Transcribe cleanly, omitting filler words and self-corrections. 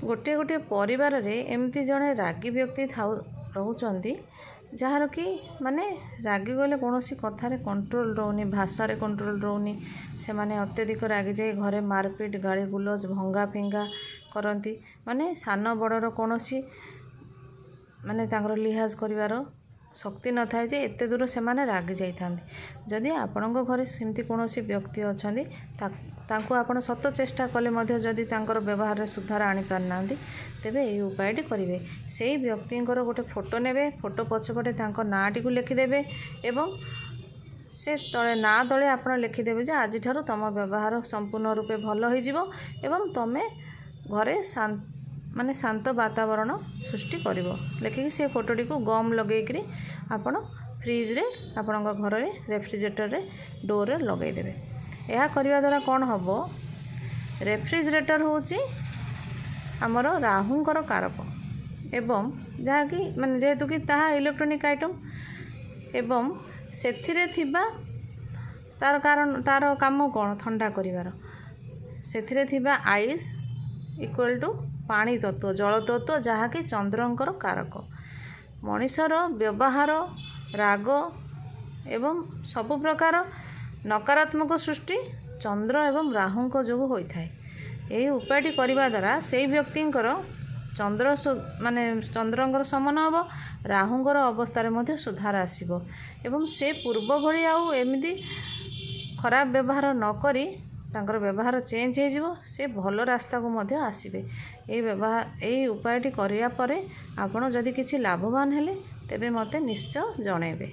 ଗୋଟିଏ ଗୋଟିଏ ପରିବାରରେ ଏମିତି ଜଣେ ରାଗି ବ୍ୟକ୍ତି ଥାଉ ରହୁଛନ୍ତି, ଯାହାର କି ମାନେ ରାଗିଗଲେ କୌଣସି କଥାରେ କଣ୍ଟ୍ରୋଲ ରହୁନି, ଭାଷାରେ କଣ୍ଟ୍ରୋଲ ରହୁନି। ସେମାନେ ଅତ୍ୟଧିକ ରାଗିଯାଇ ଘରେ ମାରପିଟ, ଗାଳି ଗୁଲଜ, ଭଙ୍ଗା ଫିଙ୍ଗା କରନ୍ତି। ମାନେ ସାନ ବଡ଼ର କୌଣସି ମାନେ ତାଙ୍କର ଲିହାଜ କରିବାର ଶକ୍ତି ନଥାଏ ଯେ ଏତେ ଦୂର ସେମାନେ ରାଗି ଯାଇଥାନ୍ତି। ଯଦି ଆପଣଙ୍କ ଘରେ ସେମିତି କୌଣସି ବ୍ୟକ୍ତି ଅଛନ୍ତି, ତାଙ୍କୁ ଆପଣ ସତ ଚେଷ୍ଟା କଲେ ମଧ୍ୟ ଯଦି ତାଙ୍କର ବ୍ୟବହାରରେ ସୁଧାର ଆଣିପାରୁନାହାନ୍ତି, ତେବେ ଏହି ଉପାୟଟି କରିବେ। ସେଇ ବ୍ୟକ୍ତିଙ୍କର ଗୋଟେ ଫଟୋ ନେବେ, ଫଟୋ ପଛପଟେ ତାଙ୍କ ନାଁଟିକୁ ଲେଖିଦେବେ ଏବଂ ସେ ତଳେ ନାଁ ତଳେ ଆପଣ ଲେଖିଦେବେ ଯେ ଆଜିଠାରୁ ତୁମ ବ୍ୟବହାର ସମ୍ପୂର୍ଣ୍ଣ ରୂପେ ଭଲ ହୋଇଯିବ ଏବଂ ତୁମେ ଘରେ ମାନେ ଶାନ୍ତ ବାତାବରଣ ସୃଷ୍ଟି କରିବ। ଲେଖିକି ସେ ଫଟୋଟିକୁ ଗମ୍ ଲଗେଇକିରି ଆପଣ ଫ୍ରିଜରେ, ଆପଣଙ୍କ ଘରରେ ରେଫ୍ରିଜରେଟରରେ ଡୋରରେ ଲଗାଇଦେବେ। ଏହା କରିବା ଦ୍ୱାରା କ'ଣ ହେବ? ରେଫ୍ରିଜରେଟର ହେଉଛି ଆମର ରାହୁଙ୍କର କାରକ ଏବଂ ଯାହାକି ମାନେ ଯେହେତୁ କି ତାହା ଇଲେକ୍ଟ୍ରୋନିକ୍ ଆଇଟମ୍ ଏବଂ ସେଥିରେ ଥିବା ତାର କାରଣ, ତାର କାମ କ'ଣ? ଥଣ୍ଡା କରିବାର। ସେଥିରେ ଥିବା ଆଇସ୍ ଇକ୍ୱାଲ୍ ଟୁ ପାଣି ତତ୍ତ୍ୱ, ଜଳ ତତ୍ତ୍ୱ, ଯାହାକି ଚନ୍ଦ୍ରଙ୍କର କାରକ। ମଣିଷର ବ୍ୟବହାର, ରାଗ ଏବଂ ସବୁ ପ୍ରକାର ନକାରାତ୍ମକ ସୃଷ୍ଟି ଚନ୍ଦ୍ର ଏବଂ ରାହୁଙ୍କ ଯୋଗୁଁ ହୋଇଥାଏ। ଏହି ଉପାୟଟି କରିବା ଦ୍ୱାରା ସେଇ ବ୍ୟକ୍ତିଙ୍କର ଚନ୍ଦ୍ର ମାନେ ଚନ୍ଦ୍ରଙ୍କର ଶମନ ହେବ, ରାହୁଙ୍କର ଅବସ୍ଥାରେ ମଧ୍ୟ ସୁଧାର ଆସିବ ଏବଂ ସେ ପୂର୍ବ ଭଳି ଆଉ ଏମିତି ଖରାପ ବ୍ୟବହାର ନକରି ତାଙ୍କର ବ୍ୟବହାର ଚେଞ୍ଜ ହେଇଯିବ, ସେ ଭଲ ରାସ୍ତାକୁ ମଧ୍ୟ ଆସିବେ। ଏଇ ବ୍ୟବହାର, ଏଇ ଉପାୟଟି କରିବା ପରେ ଆପଣ ଯଦି କିଛି ଲାଭବାନ ହେଲେ, ତେବେ ମୋତେ ନିଶ୍ଚୟ ଜଣାଇବେ।